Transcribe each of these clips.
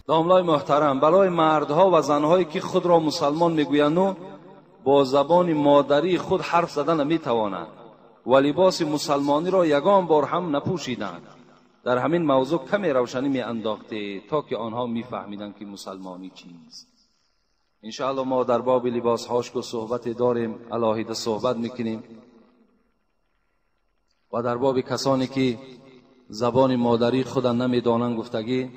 Домлای محترم، برای مردها و زنهایی که خود را مسلمان میگویند و با زبان مادری خود حرف زدن نمیتوانند و لباس مسلمانی را یگان بار هم نپوشیدند، در همین موضوع کمی روشنی می انداخته تا که آنها میفهمیدند که مسلمانی چیست. انشاءالله ما در باب لباس هاش که صحبت داریم، علاهیده صحبت میکنیم و در باب کسانی که زبان مادری خود نمیدانند گفتگی،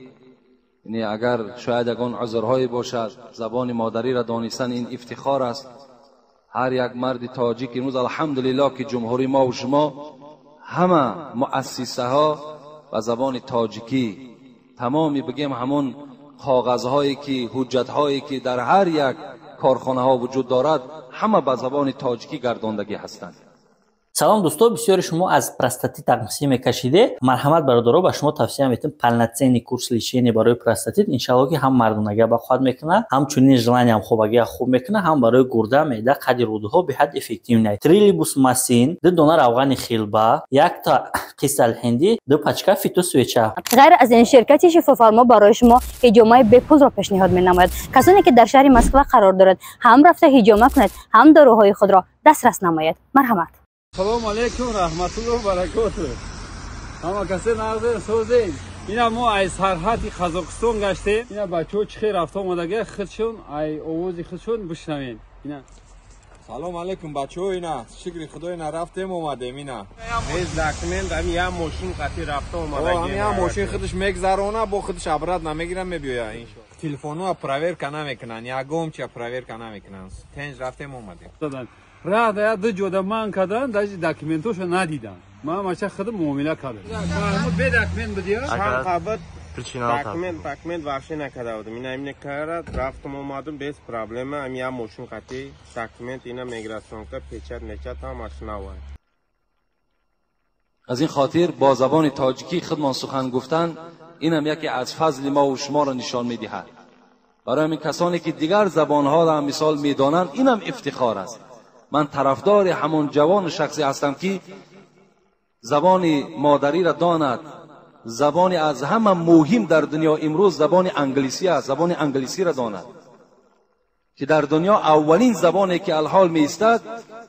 یعنی اگر شاید یگان عذرهایی باشد، زبان مادری را دانستن این افتخار است. هر یک مرد تاجیک امروز الحمدلله که جمهوری ما و شما همه مؤسسه ها و زبان تاجیکی تمامی بگیم همون کاغذهایی که حجت هایی که در هر یک کارخانه ها وجود دارد همه به زبان تاجیکی گرداندگی هستند. Салом, дӯсто. Бисёри шумо аз простатит тақсим мекашиде. Марҳамат, бародаро, ба шумо тавсия метем полноценный курс лечения барои простатит. Иншалло, ки ҳам мардонагия бақувват мекунад, ҳамчунин желаниям хобагия хуб мекунад, ҳам барои гурда, меъда, қади рӯдаҳо беҳад эффективный. Трилибус масин, ду дона равғани хилба, якта қисалҳиндӣ, ду пачка фитосвеча. Ғайр аз ин, ширкати Шифофармо барои шумо ҳиҷомаи бепулро пешниҳод менамояд. Касоне ки дар шаҳри Москва қарор дорад, ҳам рафта ҳиҷома кунед, ҳам доруҳои худро дастрас намоед. Марҳамат. Салому алейкум, раҳматуллоҳ баракоту. Ҳама касе нағзе, созем? Ина мо ай сарҳади Қазоқистон гаштем. Ина бачаҳо чӣ хел рафта омадага, худшон ай овози худшон бишнавем. Ина. Салом алейкум, бачаҳо. Ина, шукри Худо, ина рафтем, омадем ина. Без документ ами я мошин қати рафта омадагем. Ами я мошин худаш мегзарона, бо худаш обратно намегира, мебиёя. Телефонҳо проверка намекунанд, ягон чия проверка намекунанд. Тенҷ рафтем, омадем. Раҳ я ду ҷода ман кардан, даже документошо надидам. Ман маша худам муомила кардам. Бе документ будия? Чанд қабат документ, документ вообще накарда будам. Ина имне карад, рафтам, омадам без проблема. Ами я мошин қати документ, ина миграционка, печать мечат ҳамаш навай. Аз ин хотир бо забони тоҷикӣ худмон сухан гуфтан инам яке аз фазли мо ва шуморо нишон медиҳад. Барои ҳамин касоне ки дигар забонҳоро ҳам мисол медонанд, инам ифтихор аст. Ман тарафдори ҳамон ҷавону шахсе ҳастам ки забони модариро донад. Забони аз ҳама муҳим дар дунё имрӯз забони англисӣ аст, забони англисиро донад, ки дар дунё аввалин забоне ки алҳол меистад,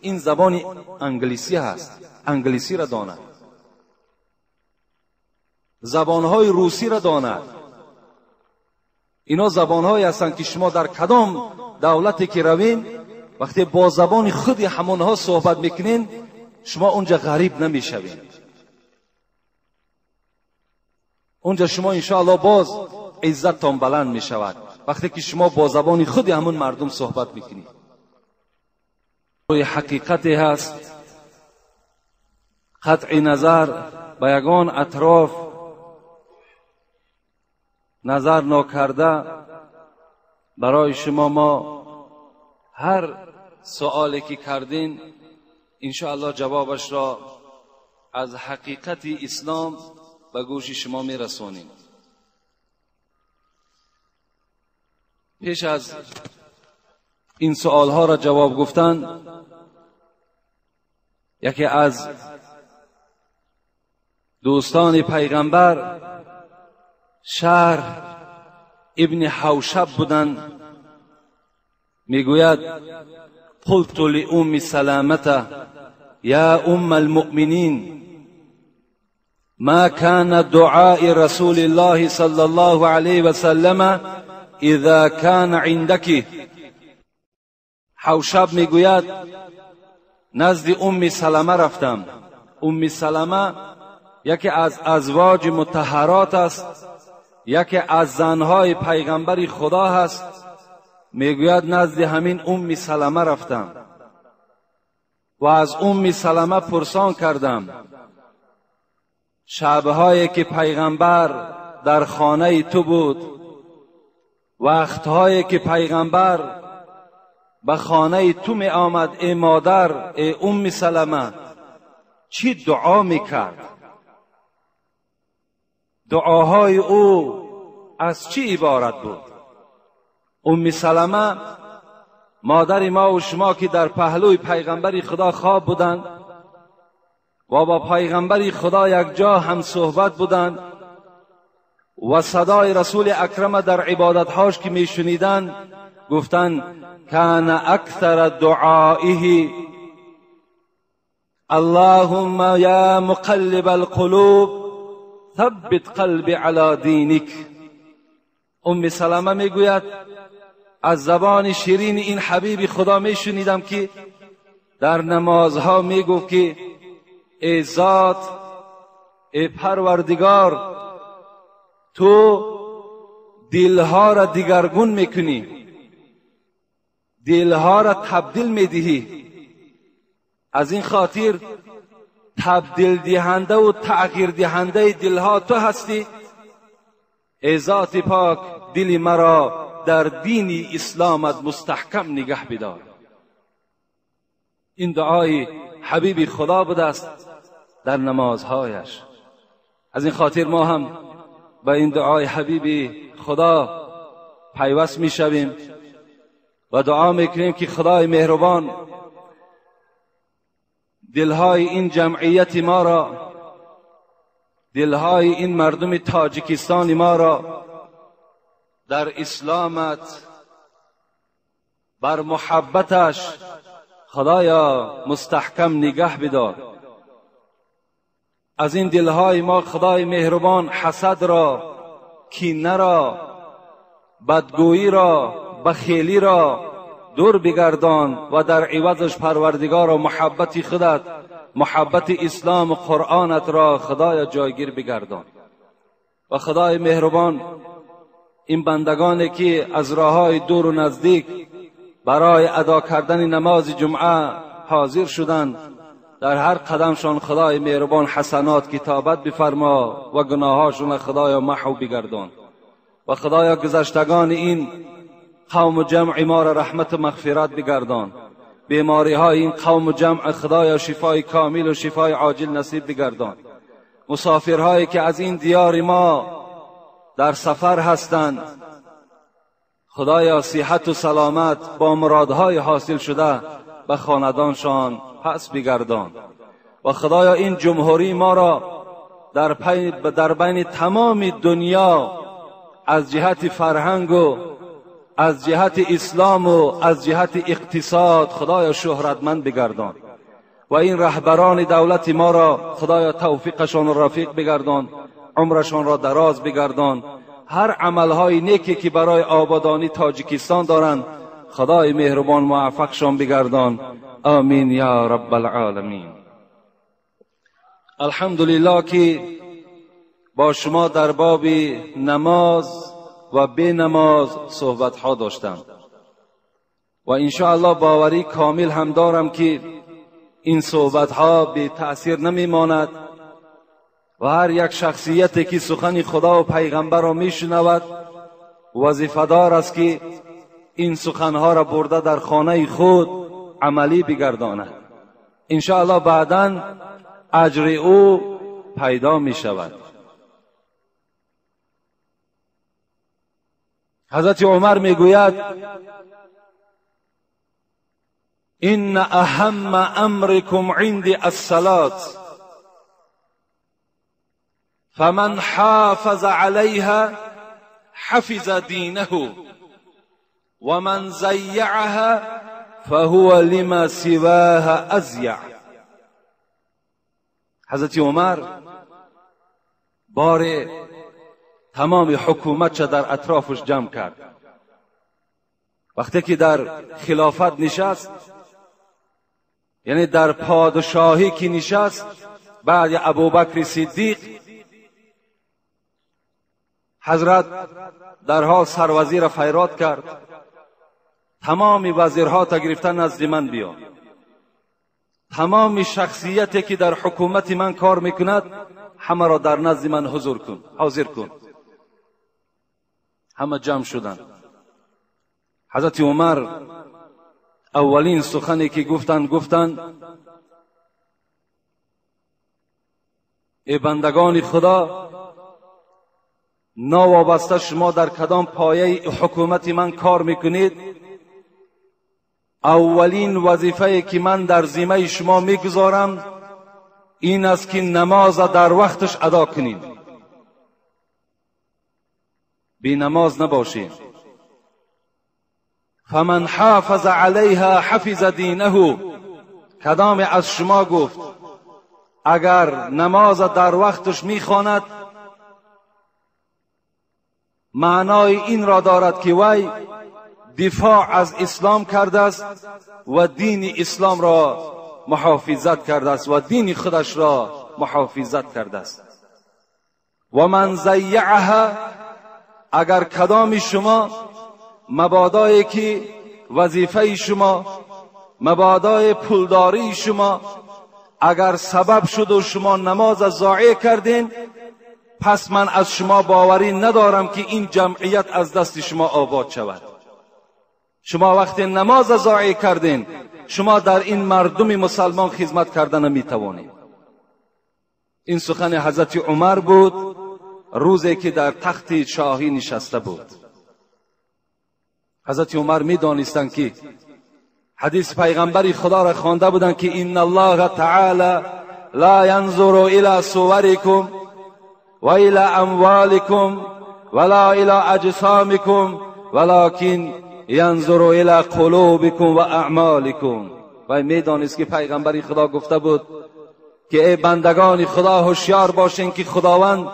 ин забони англисӣ ҳаст. Англисиро донад, забонҳои русиро донад. Ино забонҳое ҳастанд ки шумо дар кадом давлате ки равин, вақте бо забони худи ҳамонҳо суҳбат мекунен, шумо унҷа ғариб намешавед. Унҷа шумо иншоалло боз иззаттон баланд мешавад, вақте ки шумо бо забони худи ҳамон мардум суҳбат мекунед. Ҳақиқате ҳаст, қатъи назар ба ягон атроф назар нокарда, барои шумо мо ҳар суоле ки кардин, иншоалло ҷавобашро аз ҳақиқати ислом ба гӯши шумо мерасонем. Пеш аз ин суолҳоро ҷавоб гуфтан, яке аз дӯстони пайғамбар Шаҳр ибни Ҳавшаб буданд, мегӯяд: قلت لأم سلامة يا أم المؤمنين، ما كان دعاء رسول الله صلى الله عليه وسلم إذا كان عندك؟ حوشب میگوید نزد ام سلمه رفتم. ام سلمه یکی از ازواج مطهرات است، یکی از زنهای پیغمبر خدا هست. میگوید نزد همین ام سلمه رفتم و از ام سلمه پرسان کردم شبهایی که پیغمبر در خانه تو بود، وقتهایی که پیغمبر به خانه تو می آمد، ای مادر، ای ام سلمه، چی دعا می کرد؟ دعاهای او از چی عبارت بود؟ ام سلمه مادر ما و شما که در پهلوی پیغمبر خدا خواب بودند و با پیغمبر خدا یک جا هم صحبت بودند و صدای رسول اکرم در عبادتهاش که میشنیدن گفتن کان اکثر دعائه اللهم یا مقلب القلوب ثبت قلبی علی دینک. ام سلمه میگوید از زبان شیرین این حبیب خدا میشنیدم که در نمازها میگفت که ای ذات، ای پروردگار، تو دلها را دیگرگون میکنی، دلها را تبدیل میدهی، از این خاطر تبدیل دهنده و تغییر دهنده دلها تو هستی. ای ذات پاک، دل مرا در دین اسلامت مستحکم نگه بدار. این دعای حبیب خدا بوده است در نمازهایش. از این خاطر ما هم به این دعای حبیب خدا پیوست میشویم و دعا میکنیم که خدای مهربان دلهای این جمعیت ما را، دلهای این مردم تاجیکستان ما را در اسلامت، بر محبتش خدایا مستحکم نگه بدار. از این دلهای ما خدای مهربان حسد را، کینه را، بدگویی را، بخیلی را دور بگردان و در عوضش پروردگار و محبت خودت، محبت اسلام و قرآنت را خدایا جایگیر بگردان. و خدای مهربان این بندگانی که از راههای دور و نزدیک برای ادا کردن نماز جمعه حاضر شدند، در هر قدمشان خدای مهربان حسنات کتابت بفرما و گناهاشون خدایا محو بگردان. و خدایا گذشتگان این قوم و جمع ما را رحمت و مغفرت بگردان. بیماری های این قوم و جمع خدایا شفای کامل و شفای عاجل نصیب بگردان. مسافرهایی که از این دیار ما در سفر هستند، خدایا صحت و سلامت با مرادهای حاصل شده به خاندانشان پس بگردان. و خدایا این جمهوری ما را در بین تمام دنیا از جهت فرهنگ و از جهت اسلام و از جهت اقتصاد خدایا شهرتمند بگردان. و این رهبران دولت ما را خدایا توفیقشان را رفیق بگردان، عمرشان را دراز بگردان. هر عملهای نیکی که برای آبادانی تاجیکستان دارند خدای مهربان موفقشان بگردان. آمین یا رب العالمین. الحمدلله که با شما در باب نماز و بی نماز صحبت ها داشتم و انشاءالله باوری کامل هم دارم که این صحبت ها بی تأثیر نمی ماند و هر یک شخصیتی که سخن خدا و پیغمبر را می شنود وظیفه دار است که این سخنها را برده در خانه خود عملی بگرداند. انشاءالله بعدا اجر او پیدا می شود. حضرت عمر میگوید ان اهم امرکم عندی الصلاة فمن حافظ علیها حفظ دینه ومن ضیعها فهو لما سواها اضیع. حضرت عمر بار تمام حکومت در اطرافش جمع کرد. وقتی که در خلافت نشست، یعنی در پادشاهی که نشست بعد ابوبکر صدیق، حضرت در حال سروزیر فیراد کرد تمام وزیرها تا گرفتن نزد من بیا، تمام شخصیتی که در حکومت من کار میکند همه را در نزد من حضور کن، حاضر کن. همه جمع شدند. حضرت عمر اولین سخنی که گفتند، گفتند ای بندگان خدا، ناوابسته شما در کدام پایه حکومت من کار میکنید، اولین وظیفه که من در ذمه شما میگذارم این است که نماز در وقتش ادا کنید. Бенамоз набошем. فمن حافظ علیها حفظ دینه. کدام از شما گفت اگر نماز در وقتش میخواند، معنای این را دارد که وی دفاع از اسلام کرده است و دین اسلام را محافظت کرده است و دین خودش را محافظت کرده است. و من ضیعها، اگر کدام شما مبادایی که وظیفه شما، مبادای پولداری شما اگر سبب شد و شما نماز ضایع کردین، پس من از شما باوری ندارم که این جمعیت از دست شما آباد شود. شما وقتی نماز ضایع کردین، شما در این مردم مسلمان خدمت کردن نمیتوانید. این سخن حضرت عمر بود روزی که در تخت شاهی نشسته بود. حضرت عمر میدانستند که حدیث پیغمبر خدا را خوانده بودند که ان الله تعالی لا ینظر الی صورکم و الی اموالکم ولا الی اجسامکم ولکن ینظر الی قلوبکم و اعمالکم. و میدانست که پیغمبر خدا گفته بود که ای بندگان خدا هوشیار باشین که خداوند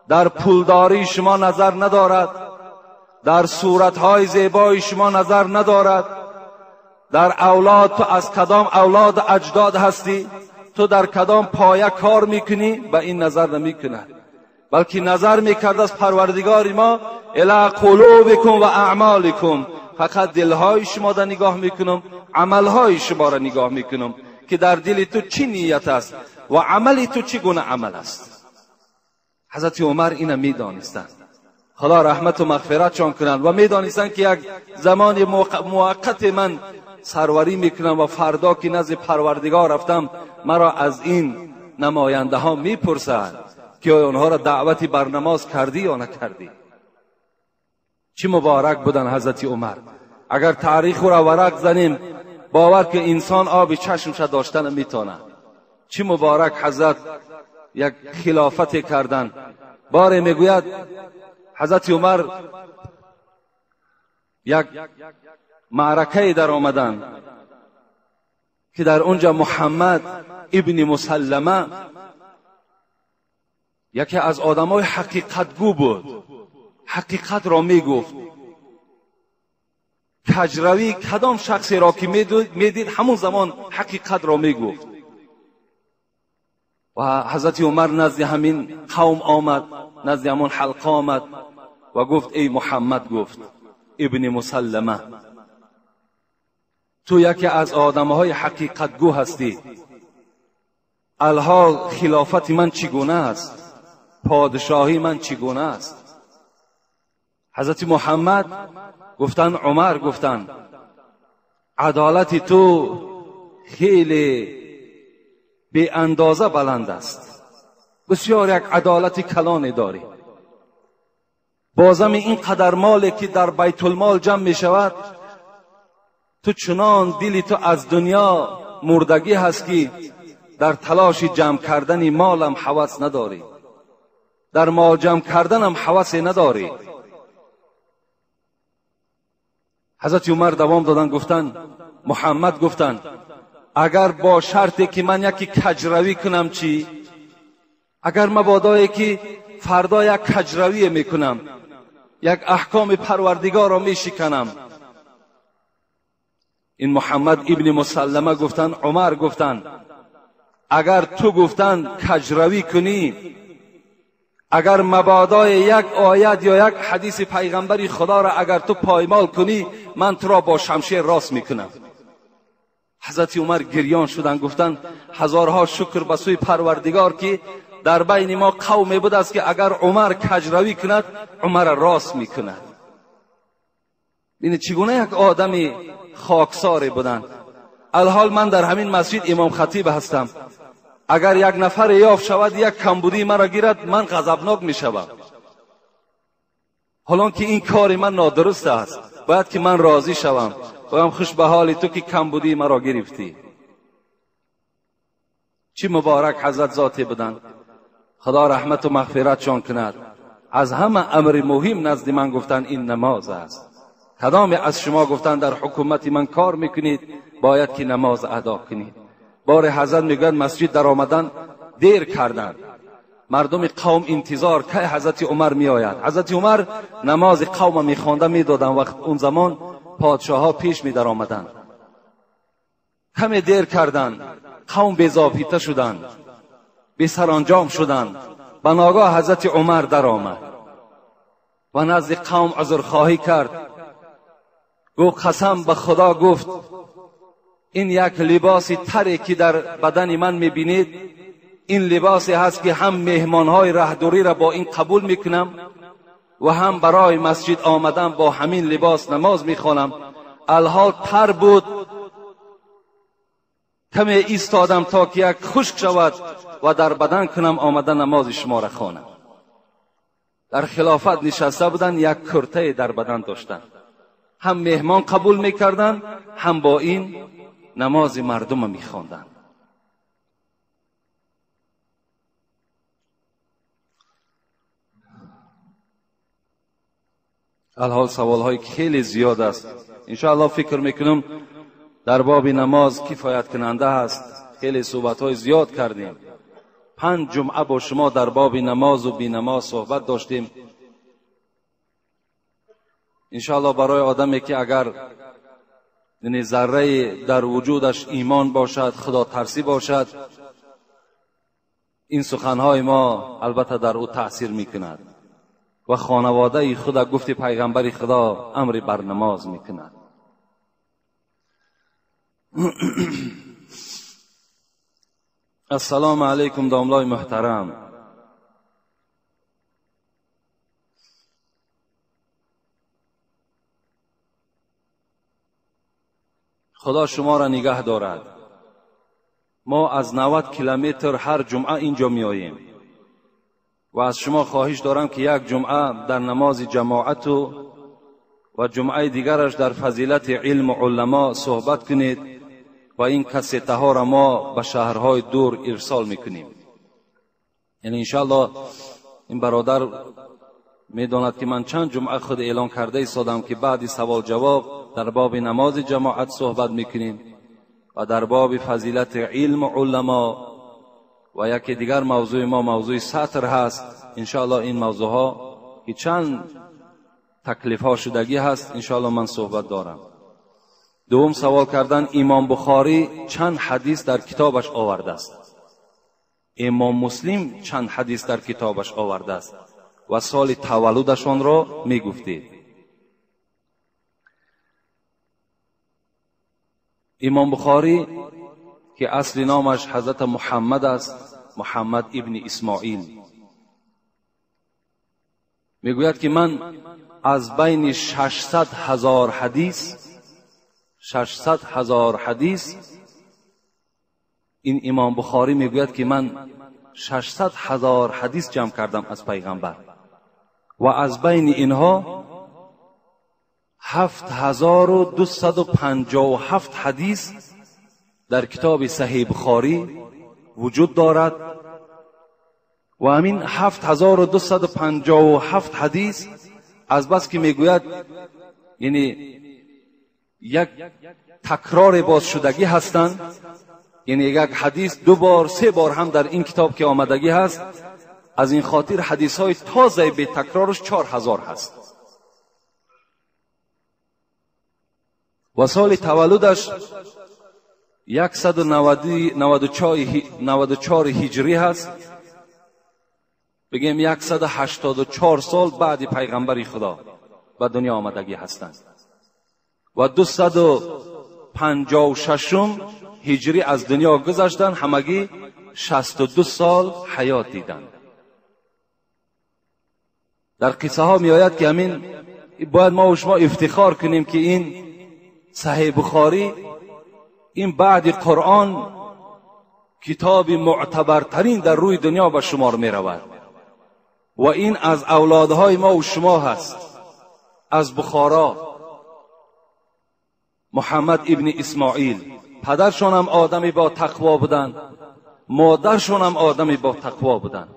در پولداری شما نظر ندارد، در صورتهای زیبای شما نظر ندارد، در اولاد تو از کدام اولاد اجداد هستی، تو در کدام پایه کار میکنی، به این نظر نمیکند، بلکه نظر میکرد از پروردگار ما الی قلوبکم و اعمالکم، فقط دلهای شما را نگاه میکنم، عملهای شما را نگاه میکنم که در دل تو چی نیت است و عمل تو چی گونه عمل است. حضرت عمر اینو میدانستند، خدا رحمت و مغفرتشان کنند، و میدانستند که یک زمان موقت من سروری میکنم و فردا که نزد پروردگار رفتم مرا از این نماینده ها میپرسند که آیا آنها را دعوتی بر نماز کردی یا نکردی. چی مبارک بودن حضرت عمر. اگر تاریخ را ورق زنیم باور که انسان آب چشمش داشتن میتونه. چی مبارک حضرت یک خلافت کردن. باره میگوید حضرت عمر یک معرکه در آمدن که در اونجا محمد ابن مسلمه یکی از آدمای حقیقتگو بود، حقیقت را میگفت. کجروی کدام شخصی را که میدید همون زمان حقیقت را میگفت. و حضرت عمر نزد همین قوم آمد، نزد همون حلقه آمد و گفت ای محمد، گفت ابن مسلمه، تو یکی از آدمهای حقیقتگو هستی، الحال خلافت من چگونه است، پادشاهی من چگونه است؟ حضرت محمد گفتن، عمر گفتن عدالت تو خیلی بی اندازه بلند است، بسیار یک عدالت کلانی داری، بازم این قدر مالی که در بیت المال جمع می شود، تو چنان دلی تو از دنیا مردگی هست که در تلاش جمع کردن مالم هوس نداری، در مال جمع کردنم هوس نداری. حضرت عمر دوام دادن، گفتن محمد گفتن اگر با شرطی که من یکی کجروی کنم چی؟ اگر مبادایی که فردا یک کجروی میکنم، یک احکام پروردگار را میشکنم. این محمد ابن مسلمه گفتن، عمر گفتن اگر تو گفتن کجروی کنی، اگر مبادای یک آیت یا یک حدیث پیغمبری خدا را اگر تو پایمال کنی، من تو را با شمشیر راست میکنم. حضرت عمر گریان شدن، گفتن هزارها شکر به سوی پروردگار که در بین ما قومی بود است که اگر عمر کجروی کند عمر راست میکند. این چگونه یک آدمی خاکسار بودند. الحال من در همین مسجد امام خطیب هستم، اگر یک نفر یافت شود یک کمبودی مرا گیرد من غضبناک میشوم، حالان که این کار من نادرست است، باید که من راضی شوم، بایم خوش به حال تو که کمبودی مرا گرفتی. چی مبارک حضرت ذاتی بودند، خدا رحمت و مغفرتشان کند. از همه امر مهم نزد من گفتن این نماز است. کدام از شما گفتن در حکومت من کار میکنید باید که نماز ادا کنید. بار حضرت میگوید مسجد در آمدن دیر کردند، مردم قوم انتظار که حضرت عمر میآید. حضرت عمر نماز قوم میخوانده میدادند، وقت اون زمان پادشاه ها پیش می در آمدند. کمی دیر کردند، قوم بی‌ضابطه شدند، بی سرانجام شدند. به ناگاه حضرت عمر در آمد و نزد قوم عذرخواهی کرد. گفت قسم به خدا، گفت این یک لباس تری که در بدن من میبینید، این لباسی هست که هم مهمانهای رهدوری را با این قبول میکنم و هم برای مسجد آمدم با همین لباس نماز میخوانم. الحال تر بود، کمی ایستادم تا که یک خشک شود و در بدن کنم، آمده نماز شما را خوانم. در خلافت نشسته بودن، یک کرته در بدن داشتن، هم مهمان قبول میکردن هم با این نماز مردم میخواندن. الحال سوال های خیلی زیاد است. انشاءالله فکر میکنم در باب نماز کفایت کننده است. خیلی صحبت های زیاد کردیم. 5 جمعه با شما در باب نماز و بی نماز صحبت داشتیم. انشاءالله برای آدمی که اگر ذره در وجودش ایمان باشد، خدا ترسی باشد، این سخنهای ما البته در او تأثیر میکند و خانواده خدا گفت پیغمبر خدا امر بر نماز میکند. السلام علیکم داملای محترم. خدا شما را نگه دارد. ما از 90 کیلومتر هر جمعه اینجا میآییم و از شما خواهش دارم که یک جمعه در نماز جماعت و جمعه دیگرش در فضیلت علم و علما صحبت کنید و این کسیته ها را ما به شهرهای دور ارسال میکنیم. یعنی انشاءالله این برادر میداند که من چند جمعه خود اعلان کرده ایستادم که بعد سوال جواب در باب نماز جماعت صحبت میکنیم و در باب فضیلت علم و علما و یکی دیگر موضوع ما موضوع سطر هست. انشاءالله این موضوع ها که چند تکلیف ها شدگی هست انشاءالله من صحبت دارم. دوم سوال کردن امام بخاری چند حدیث در کتابش آورده است؟ امام مسلم چند حدیث در کتابش آورده است و سال تولدشان را میگفتید. امام بخاری که اصل نامش حضرت محمد است، محمد ابن اسماعیل، میگوید که من از بین 600,000 حدیث، 600,000 حدیث، این امام بخاری میگوید که من 600,000 حدیث جمع کردم از پیغمبر و از بین اینها 7257 حدیث در کتاب صحیح بخاری وجود دارد و همین 7257 حدیث از بس که میگوید یعنی یک تکرار باز شدگی هستند، یعنی یک حدیث 2 بار 3 بار هم در این کتاب که آمدگی هست، از این خاطر حدیث های تازه به تکرارش 4000 هست. و سال تولدش 194 هجری هست، بگیم 184 سال بعد پیغمبر خدا به دنیا آمدگی هستند و 256 هجری از دنیا گذشتند، همگی 62 سال حیات دیدند. در قصه ها می آید که همین باید ما و شما افتخار کنیم که این صحیح بخاری این بعد قرآن کتاب معتبرترین در روی دنیا به شمار می رود و این از اولادهای ما و شما هست، از بخارا محمد ابن اسماعیل. پدرشان هم آدمی با تقوا بودند، مادرشان هم آدمی با تقوا بودند.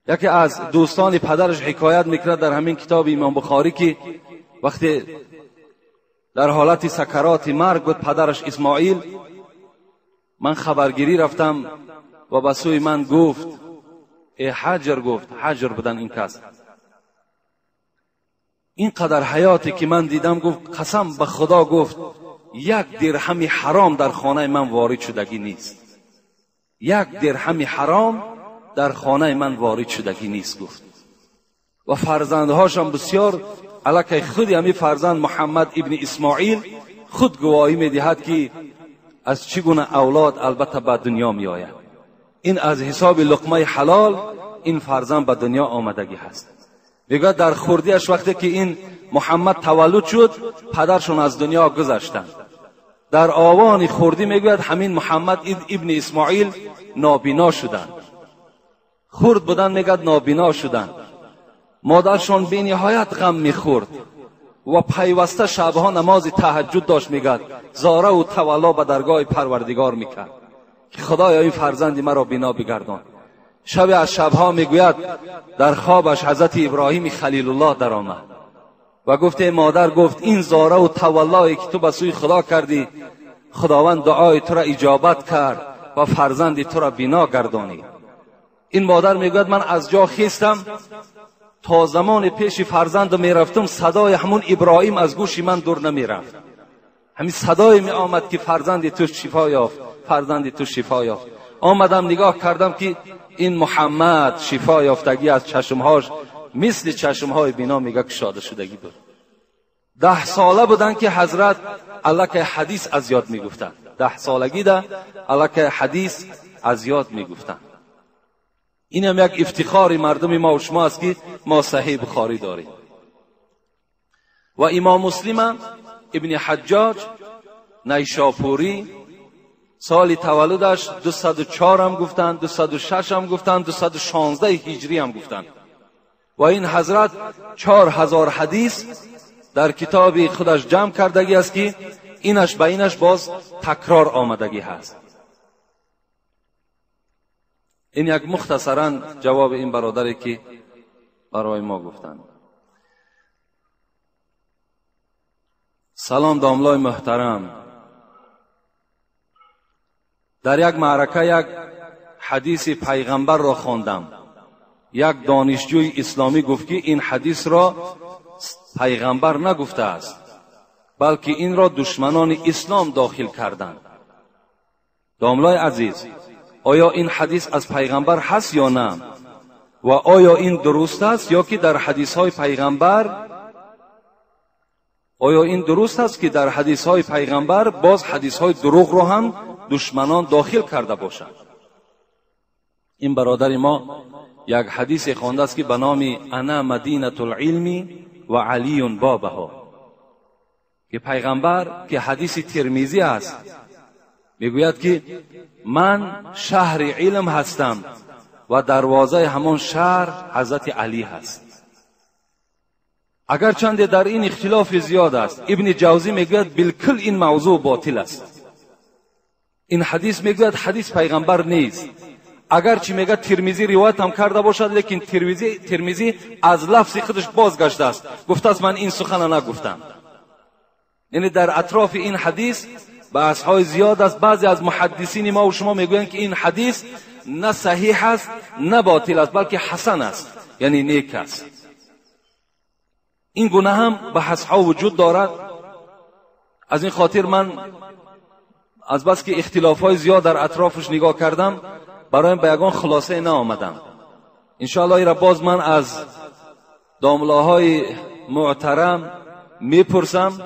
یکی از دوستان پدرش حکایت میکرد در همین کتاب امام بخاری که وقتی در حالت سکرات مرگ بود پدرش اسماعیل، من خبرگیری رفتم و به سوی من گفت ای حجر، گفت حجر بودن این کس، اینقدر حیاتی که من دیدم، گفت قسم به خدا، گفت یک درهم حرام در خانه من وارد شدگی نیست، یک درهم حرام در خانه من وارد شدگی نیست، گفت. و فرزندهاشم بسیار علاکه خودی همی فرزند محمد ابن اسماعیل خود گواهی میدهد که از چگونه اولاد البته به دنیا می آید. این از حساب لقمه حلال این فرزند به دنیا آمدگی هست. میگوید در خردیش وقتی که این محمد تولد شد پدرشون از دنیا گذشتند. در آوان خردی میگوید همین محمد ابن اسماعیل نابینا شدند. خرد بودن میگد نابینا شدند. مادرشون بی نهایت غم میخورد و پیوسته شبها نماز تهجد داشت، میگد زاره و تولا به درگاه پروردگار میکرد که خدایا این فرزند مرا بینا بگردان. شب از شبها میگوید در خوابش حضرت ابراهیم خلیل الله در آمد و گفت مادر، گفت این زاره و تولایی که تو به سوی خدا کردی، خداوند دعای تو را اجابت کرد و فرزند تو را بینا گردانید. این مادر میگوید من از جا خیستم، تا زمان پیش فرزند میرفتم صدای همون ابراهیم از گوش من دور نمیرفت. همین صدای می آمد که فرزند تو شفا یافت، فرزند تو شفا یافت. آمدم نگاه کردم که این محمد شفا یافتگی از چشمهاش مثل چشمهای بینا میگه کشاده شدگی بود. 10 ساله بودن که حضرت علاکه حدیث از یاد میگفتن. 10 سالگی ده علاکه حدیث از یاد میگفتن. این هم یک افتخار مردم ما و شما است که ما صحیح بخاری داریم. و امام مسلم ابن حجاج نیشاپوری سال تولدش 204 هم گفتند، 206 هم گفتند، 216 هجری هم گفتند. و این حضرت 4000 حدیث در کتاب خودش جمع کردگی است که اینش به اینش باز تکرار آمدگی هست. این یک مختصرا جواب این برادری که برای ما گفتند. سلام داملای محترم، در یک معرکه یک حدیث پیغمبر را خواندم. یک دانشجوی اسلامی گفت که این حدیث را پیغمبر نگفته است، بلکه این را دشمنان اسلام داخل کردند. داملای عزیز، آیا این حدیث از پیغمبر هست یا نه؟ و آیا این درست است یا که در حدیث های پیغمبر، آیا این درست است که در حدیث های پیغمبر باز حدیث های دروغ رو هم دشمنان داخل کرده باشند؟ این برادر ما یک حدیث خوانده است که به نام انا مدینة العلم و علی بابها، که پیغمبر، که حدیث ترمیزی است، میگوید که من شهر علم هستم و دروازه همان شهر حضرت علی هست. اگرچند در این اختلاف زیاد است، ابن جوزی میگوید بالکل این موضوع باطل است. این حدیث میگوید حدیث پیغمبر نیست. اگرچه میگه ترمیزی روایت هم کرده باشد، لیکن ترمیزی از لفظ خودش بازگشته است، گفته است من این سخن نگفتم. یعنی در اطراف این حدیث بحث های زیاد است. بعضی از محدثین ما و شما میگویند که این حدیث نه صحیح است نه باطل است، بلکه حسن است، یعنی نیک است. این گونه هم بحث ها وجود دارد. از این خاطر من از بس که اختلاف های زیاد در اطرافش نگاه کردم، برایم به یگان خلاصه نآمدم. انشاءالله را باز من از داملاهای معترم میپرسم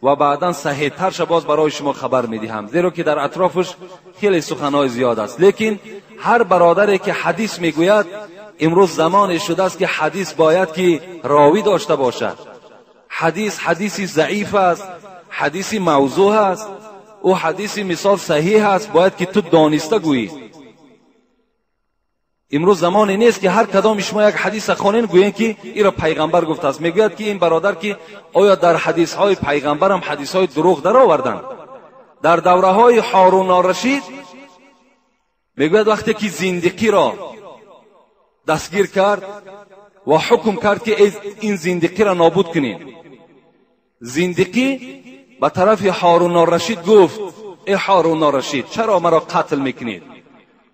و بعدا صحیح ترش باز برای شما خبر میدهم، زیرا که در اطرافش خیلی سخنهای زیاد است. لیکن هر برادری که حدیث میگوید، امروز زمان شده است که حدیث باید که راوی داشته باشد. حدیث حدیثی ضعیف است، حدیثی موضوع است، او حدیثی مثال صحیح است، باید که تو دانسته گویی. امروز زمانی نیست که هر کدام شما یک حدیث خوانین گویین که این را پیغمبر گفته است. میگوید که این برادر که آیا در حدیث های پیغمبر هم حدیث های دروغ در آوردند؟ در دوره های هارون الرشید میگوید وقتی که زندقی را دستگیر کرد و حکم کرد که این زندقی را نابود کنید. زندقی به طرف هارون الرشید گفت ای هارون الرشید، چرا مرا قتل میکنید؟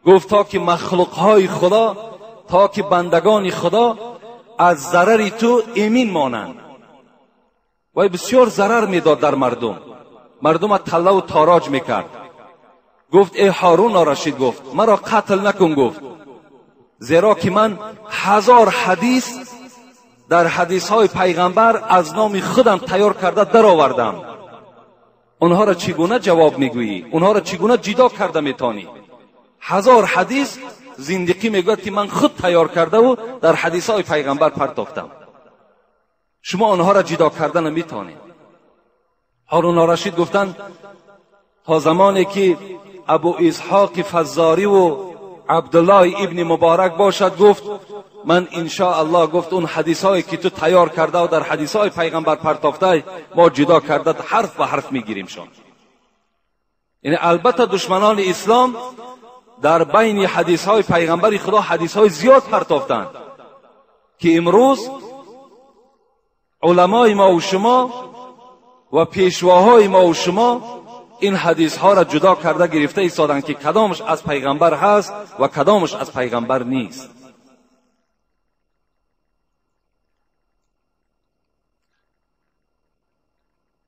گفت تا که مخلوقهای خدا، تا که بندگان خدا از ضرر تو امین مانند. وی بسیار ضرر میداد در مردم، مردم تله و تاراج میکرد. گفت ای هارون الرشید، گفت مرا قتل نکن، گفت زیرا که من 1000 حدیث در حدیث های پیغمبر از نام خودم تیار کرده در آوردم. اونها را چگونه جواب میگویی؟ اونها را چگونه جدا کرده میتانی؟ 1000 حدیث زندقی میگوید که من خود تیار کرده و در حدیث های پیغمبر پرتافتم، شما آنها را جدا کرده نمیتانید. هارون الرشید گفتند تا زمانی که ابو اسحاق فزاری و عبدالله ابن مبارک باشد، گفت من انشاءالله، گفت اون حدیث هایی که تو تیار کرده و در حدیث های پیغمبر پرتافته ما جدا کرده حرف به حرف میگیریم شان. یعنی البته دشمنان اسلام در بین حدیث های پیغمبر خدا حدیث های زیاد پرتافتند که امروز علمای ما و شما و پیشواهای ما و شما این حدیث ها را جدا کرده گرفته ایستادند که کدامش از پیغمبر هست و کدامش از پیغمبر نیست.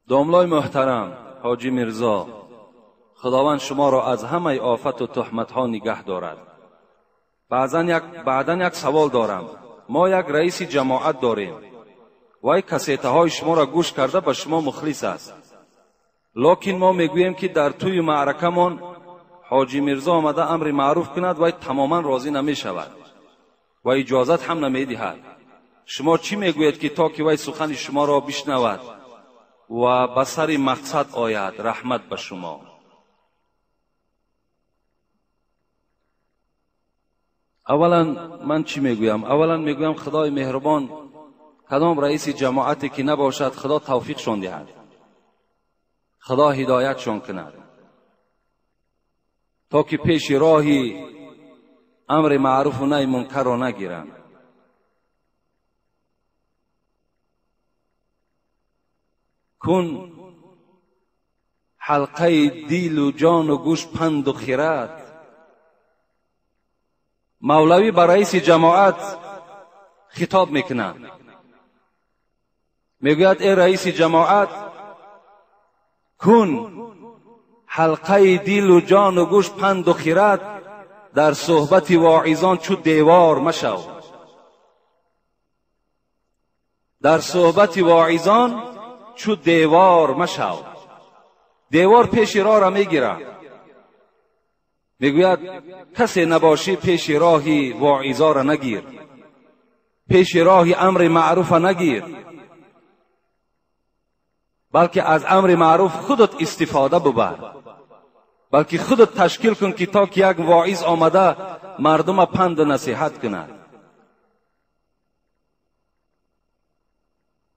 داملای محترم حاجی میرزا، خداوند شما را از همه آفت و تهمت ها نگه دارد. بعداً یک سوال دارم. ما یک رئیس جماعت داریم، وی کسیته های شما را گوش کرده به شما مخلص است، لکن ما میگوییم که در توی معرکه مان حاجی میرزا آمده امر معروف کند، وی تماما راضی نمی شود و اجازت هم نمی دهد. شما چی میگویید که تا که وی سخن شما را بشنود و به سر مقصد آید؟ رحمت به شما. اولا من چی میگویم؟ اولا میگویم خدای مهربان کدام رئیس جماعتی که نباشد خدا توفیقشان دهد، خدا هدایتشان کند تا که پیش راهی امر معروف و نهی منکر را نگیرند. کن حلقه دیل و جان و گوش پند و خیرت. مولوی به رئیس جماعت خطاب میکند، میگوید ای رئیس جماعت، کن حلقه دیل و جان و گوش پند و خیرت، در صحبت واعظان چو دیوار مشو. در صحبت واعظان چو دیوار مشو. دیوار پیش راه را میگیره، میگوید کسی نباشی پیش راهی واعظا را نگیر، پیش راهی امر معروف را نگیر، بلکه از امر معروف خودت استفاده ببر، بلکه خودت تشکیل کن که تا که یک واعظ آمده مردم پند و نصیحت کند.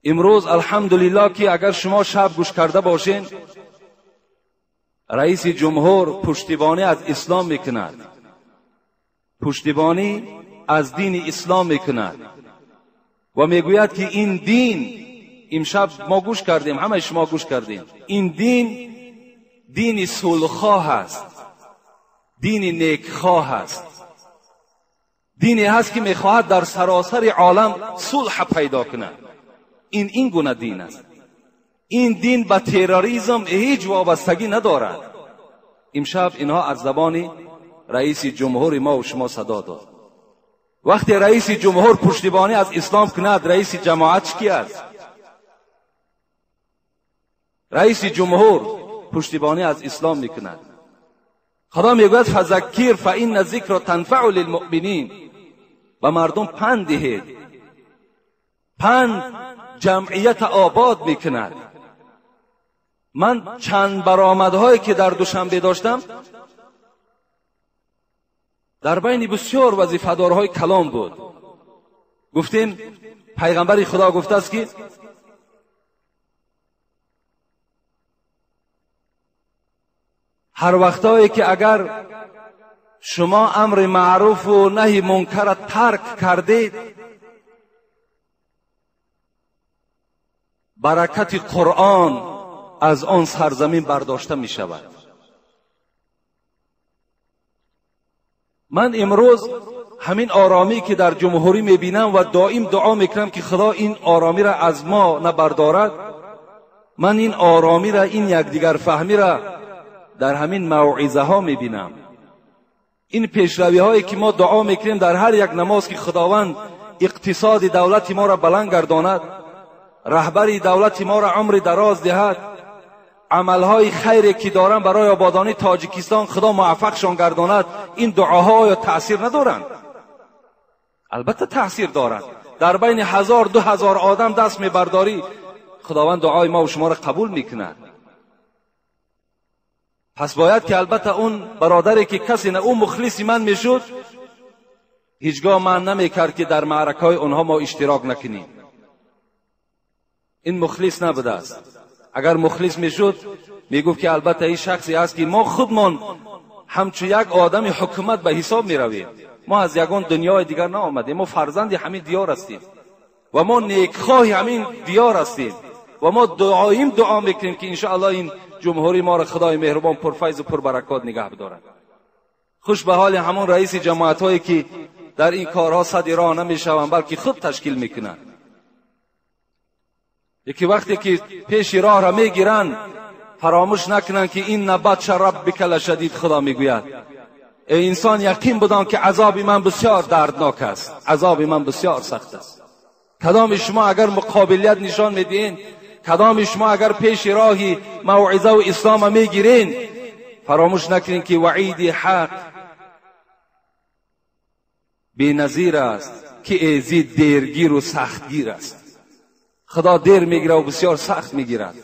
امروز الحمدلله که اگر شما شب گوش کرده باشین، رئیس جمهور پشتیبانی از اسلام میکند، پشتیبانی از دین اسلام میکند و میگوید که این دین، امشب ما گوش کردیم، همه شما گوش کردیم، این دین دین صلح‌خواه است، دین نیکخواه است، دینی هست که میخواهد در سراسر عالم صلح پیدا کند. این گونه دین است. این دین به تروریسم هیچ وابستگی ندارد. امشب اینها از زبان رئیس جمهور ما و شما صدا داد. وقتی رئیس جمهور پشتیبانی از اسلام کند، رئیس جماعت کی است؟ رئیس جمهور پشتیبانی از اسلام میکند. خدا میگوید فذکر فان الذکر تنفع للمؤمنین. به مردم پند دهید، پند جمعیت آباد میکند. من چند برآمدهایی که در دوشنبه داشتم، در بین بسیار وظیفه‌دارهای کلام بود. گفتیم پیغمبر خدا گفته است که هر وقتایی که اگر Шумо амри маъруфу наҳи мункарро тарк кардед, баракати Қуръон аз он сарзамин бардошта мешавад. Ман имрӯз ҳамин оромӣ ки дар ҷумҳурӣ мебинам ва доим дуо мекунам ки Худо ин оромиро аз мо набардорад, ман ин оромиро, ин якдигарфаҳмиро дар ҳамин мавъизаҳо мебинам. Ин пешравиҳое ки мо дуо мекунем дар ҳар як намоз ки Худованд иқтисоди давлати моро баланд гардонад, раҳбари давлати моро умри дароз диҳад, амалҳои хайре ки доранд барои ободонии Тоҷикистон Худо муваффақшон гардонад, ин дуоҳо оё таъсир надоранд? Албатта таъсир доранд. Дар байни 1000-2000 одам даст мебардорӣ, Худованд дуои мо ва шуморо қабул мекунад. Пас бояд ки албатта он бародаре ки касе на ӯ мухлиси ман мешуд, ҳеҷгоҳ ман намекард ки дар маъракаҳои онҳо мо иштирок накунем. Ин мухлис набудааст. Агар мухлис мешуд, мегуфт ки албатта ин шахсе аст ки мо худмон ҳамчун як одами ҳукумат ба ҳисоб меравем. Мо аз ягон дунёи дигар наомадем, мо фарзанди ҳамин диёр ҳастем ва мо некхоҳи ҳамин диёр ҳастем ва мо доим дуо мекунем ки иншоаллоҳ ин ҷумҳурии моро Худои меҳрубон пурфайзу пурбаракот нигаҳ бидорад. Хуш ба ҳоли ҳамон раиси ҷамоатҳое ки дар ин корҳо сади роҳ намешаванд, балки худ ташкил мекунанд. Яке вақте ки пеши роҳро мегиранд, фаромӯш накунанд ки инна батша раббика лашадид, Худо мегӯяд. Эй инсон, яқин бидон ки азоби ман бисёр дарднок аст, азоби ман бисёр сахт аст. Кадоми шумо агар муқобилият нишон медиҳед, кадоми шумо агар пеши роҳи мавъизаву ислома мегирен, фаромӯш накунед ки ваъиди ҳақ беназир аст, ки эзид дергиру сахтгир аст. Худо дер мегирад ва бисёр сахт мегирад.